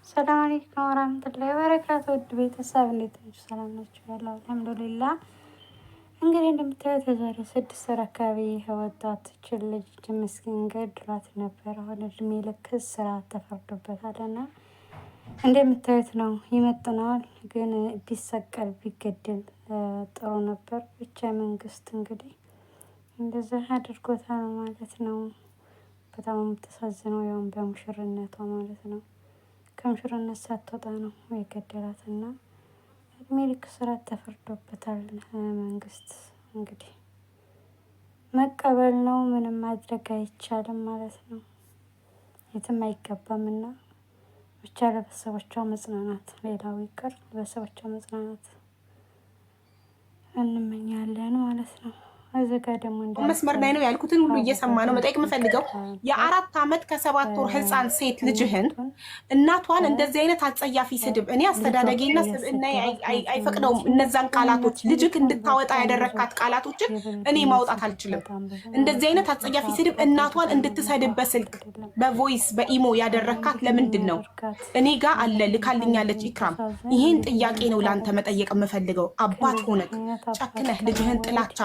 ሰላም አለይኩም ወራህመቱላሂ ወበረካቱ። ውድ ቤተሰብ እንዴት ናችሁ? ሰላም ናችሁ? ያለው አልሐምዱሊላህ። እንግዲህ እንደምታዩት የዛሬ 6 ወር አካባቢ ወጣት ልጅ ምስኪን ገድሏት ነበር። አሁን እድሜ ልክ እስራት ተፈርዶበታል እና እንደምታዩት ነው፣ ይመጥነዋል። ግን ቢሰቀል ቢገደል ጥሩ ነበር። ብቻ መንግስት እንግዲህ እንደዚህ አድርጎታል ማለት ነው። በጣም የምታሳዝነው ያውም በሙሽርነቷ ማለት ነው። ከሙሽርነት ሳትወጣ ነው የገደላት እና እድሜ ልክ እስራት ተፈርዶበታል። መንግስት እንግዲህ መቀበል ነው፣ ምንም ማድረግ አይቻልም ማለት ነው። የትም አይገባም እና ብቻ ለቤተሰቦቿ መጽናናት፣ ሌላው ይቅር ለቤተሰቦቿ መጽናናት እንመኛለን ማለት ነው። እዚህ ጋር ደግሞ መስመር ላይ ነው ያልኩትን ሁሉ እየሰማ ነው። መጠየቅ የምፈልገው የ4 ዓመት ከ7 ወር ህፃን ሴት ልጅህን እናቷን እንደዚህ አይነት አጸያፊ ስድብ፣ እኔ አስተዳደጌና ስብዕና አይፈቅደውም። እነዛን ቃላቶች ልጅህ እንድታወጣ ያደረግካት ቃላቶችን እኔ ማውጣት አልችልም። እንደዚህ አይነት አጸያፊ ስድብ እናቷን እንድትሰድብ በስልክ፣ በ voice፣ በኢሞ ያደረግካት ለምንድን ነው? እኔ ጋ አለ፣ ልካልኛለች ኢክራም። ይህን ጥያቄ ነው ለአንተ መጠየቅ የምፈልገው። አባት ሆነክ ጨክነህ ልጅህን ጥላቻ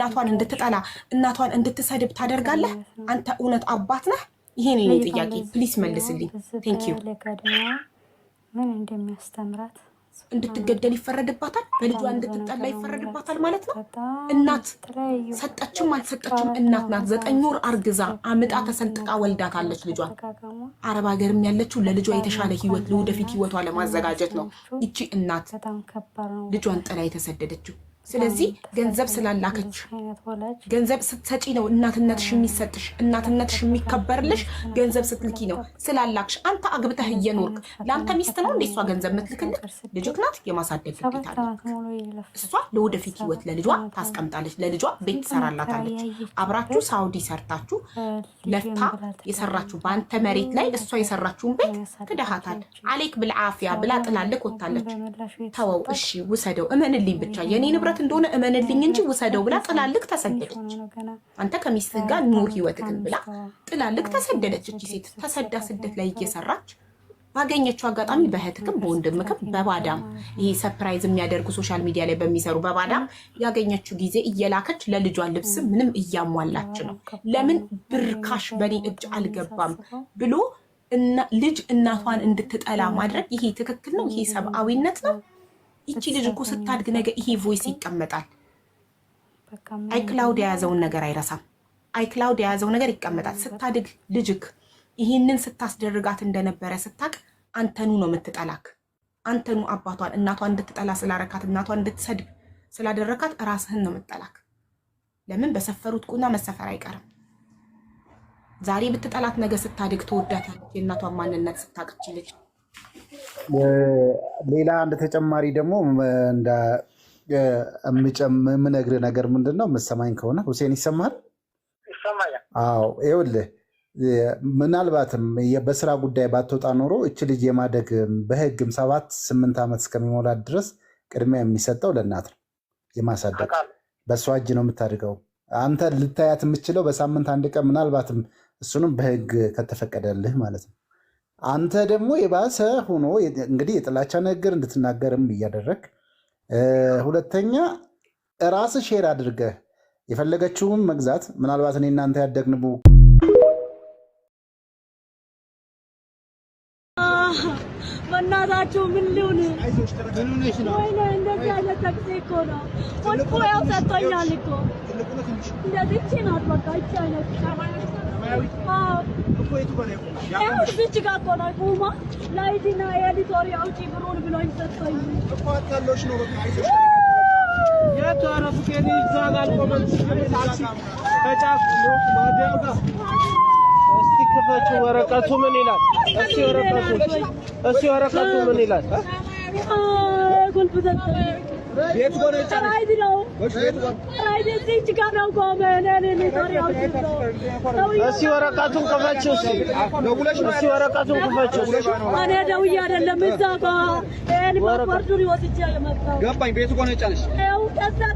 እናቷን እንድትጠላ፣ እናቷን እንድትሰድብ ታደርጋለህ? አንተ እውነት አባት ነህ? ይሄን የኔ ጥያቄ please መልስልኝ። Thank you። ምን እንደሚያስተምራት እንድትገደል ይፈረድባታል፣ በልጇ እንድትጠላ ይፈረድባታል ማለት ነው። እናት ሰጠችም አልሰጠችም እናት ናት። 9 ወር አርግዛ፣ አምጣ፣ ተሰንጥቃ ወልዳታለች ልጇን። አረብ ሀገርም ያለችው ለልጇ የተሻለ ህይወት፣ ለወደፊት ህይወቷ ለማዘጋጀት ነው። ይቺ እናት ልጇን ጥላ የተሰደደችው። ስለዚህ ገንዘብ ስላላከች፣ ገንዘብ ስትሰጪ ነው እናትነትሽ የሚሰጥሽ፣ እናትነትሽ የሚከበርልሽ ገንዘብ ስትልኪ ነው። ስላላክሽ አንተ አግብተህ እየኖርክ ለአንተ ሚስት ነው እንደ እሷ ገንዘብ የምትልክልህ? ልጅክ ናት፣ የማሳደግ ግዴታ አለብህ። እሷ ለወደፊት ህይወት ለልጇ ታስቀምጣለች፣ ለልጇ ቤት ትሰራላታለች። አብራችሁ ሳውዲ ሰርታችሁ ለፍታ የሰራችሁ በአንተ መሬት ላይ እሷ የሰራችሁን ቤት ክደሃታል። عليك بالعافية ብላ ጥላልክ ወታለች። ተወው እሺ ውሰደው፣ እመንልኝ ብቻ፣ የኔ ንብረት እንደሆነ እመንልኝ እንጂ ውሰደው ብላ ጥላልክ ተሰደደች። አንተ ከሚስትህ ጋር ኑር ህይወትህን ብላ ጥላልክ ተሰደደች። እቺ ሴት ተሰዳ ስደት ላይ እየሰራች ባገኘችው አጋጣሚ በእህትክም በወንድምክም በባዳም፣ ይሄ surprise የሚያደርጉ social media ላይ በሚሰሩ በባዳም ያገኘችው ጊዜ እየላከች ለልጇ ልብስ ምንም እያሟላች ነው። ለምን ብር cash በእኔ እጅ አልገባም ብሎ ልጅ እናቷን እንድትጠላ ማድረግ ይሄ ትክክል ነው? ይሄ ሰብአዊነት ነው? ይቺ ልጅ እኮ ስታድግ ነገ ይሄ voice ይቀመጣል። iCloud የያዘውን ነገር አይረሳም። iCloud የያዘው ነገር ይቀመጣል። ስታድግ ልጅክ ይህንን ስታስደርጋት እንደነበረ ስታቅ አንተኑ ነው የምትጠላክ። አንተኑ አባቷን እናቷን እንድትጠላ ስላረካት፣ እናቷን እንድትሰድብ ስላደረካት ራስህን ነው የምትጠላክ። ለምን በሰፈሩት ቁና መሰፈር አይቀርም። ዛሬ ብትጠላት ነገ ስታድግ ትወዳታለች። የእናቷን ማንነት ስታቅች ልጅ ሌላ አንድ ተጨማሪ ደግሞ የምነግርህ ነገር ምንድን ነው? የምሰማኝ ከሆነ ሁሴን፣ ይሰማል? ይሰማኛል። አዎ፣ ይኸውልህ፣ ምናልባትም በስራ ጉዳይ ባትወጣ ኖሮ እች ልጅ የማደግ በህግም 7-8 ዓመት እስከሚሞላት ድረስ ቅድሚያ የሚሰጠው ለእናት ነው። የማሳደግ በእሷ እጅ ነው የምታድገው። አንተ ልታያት የምትችለው በሳምንት አንድ ቀን ምናልባትም እሱንም በህግ ከተፈቀደልህ ማለት ነው። አንተ ደግሞ የባሰ ሆኖ እንግዲህ የጥላቻ ንግግር እንድትናገርም እያደረግ፣ ሁለተኛ ራስ share አድርገህ የፈለገችውን መግዛት፣ ምናልባት እኔ እናንተ ያደግንቡ በእናታችሁ ምን ሊሆን? ወይኔ እንደዚህ አይነት ታክሲ እኮ ነው። ቁልፉ ያው ሰጥቶኛል እኮ። እንደዚህ እቺ ናት በቃ፣ እቺ አይነት። አዎ፣ ይኸው እዚች ጋር እኮ ነው ቁማ ላይቲና ኤዲቶሪ አውጪ ብሩን ብሎኝ ሰጥቶኝ። የቱ አረፍኬ እዛ ጋር አልቆመም። ታክሲ ከጫፍ ማደያው ጋር። እስቲ ክፈችው። ወረቀቱ ምን ይላል? እስቲ ወረቀቱ ምን ይላል? ቁልፍ ሰጠኝ። ራይድ ነው፣ ራይድ እዚች ጋር ነው ቆመ። እኔ ኤዲቶሪ አውጪ ብሎ እስቲ ወረቀቱን ክፈችው። እስቲ ወረቀቱን ክፈችው። እኔ ደውዬ አይደለም፣ እዛ ጋር ይሄን ፓስፖርቱን ወስጄ የመጣው። ገባኝ። ቤቱ እኮ ነው የጫነሽ። ይኸው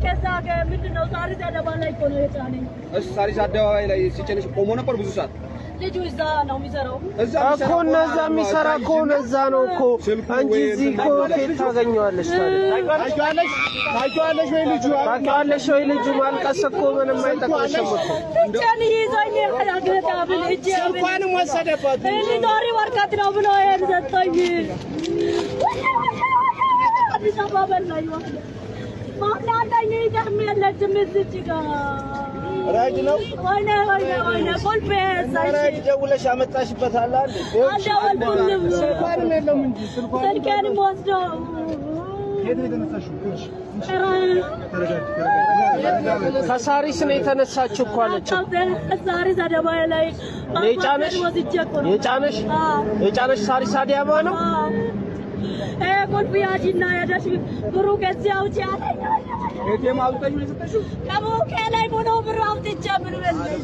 ከዛ ምንድን ነው ሳሪስ አደባባይ ላይ እኮ ነው የጫነኝ። እሱ ሳሪስ አደባባይ ላይ ሲጭንሽ ቆሞ ነበር ብዙ ሰዓት። ልጁ እዛ ነው የሚሰራው። እኮ እነዛ የሚሰራ ከሆነ እዛ ነው እኮ እንጂ እዚህ እኮ ከየት ታገኘዋለሽ ታዲያ? ታውቂዋለሽ ወይ ልጁ? ታውቂዋለሽ ወይ ልጁ? ማልቀስ እኮ ምንም አይጠቅምሽም እኮ። እጄን ይዞኝ ያገጣብል እጄ ስልኳንም ወሰደባት። ሊኖሪ ወረቀት ነው ብሎ ይሄን ሰጠኝ። አዲስ አበባ በላኝ። ማናለኝ ይገርም የለችም እዚች ጋር። ራይድ ነው። ወይኔ ወይኔ ወይኔ ቁልፍ ራይድ ደውለሽ አመጣሽበት አለ አይደል? አልደወልኩም። ስልኳንም የለም እንጂ ስልኳንም ስልኬንም ወስዶ ከሳሪስ ነው የተነሳችው እኮ አለች። ሳሪስ አደባባይ ላይ የጫነሽ ወስጄ እኮ ነው። የጫነሽ የጫነሽ ሳሪስ አዲያባ ነው። ቁልፍ ያዢና ሄደሽ ብሩ ከዚህ አውጪ አለኝ። ኤቲኤም አውጥተሽ ነው የሰጠሽው? ከቡኬ ላይ ሙሉ ብር አውጥቼ ምን በለኝ።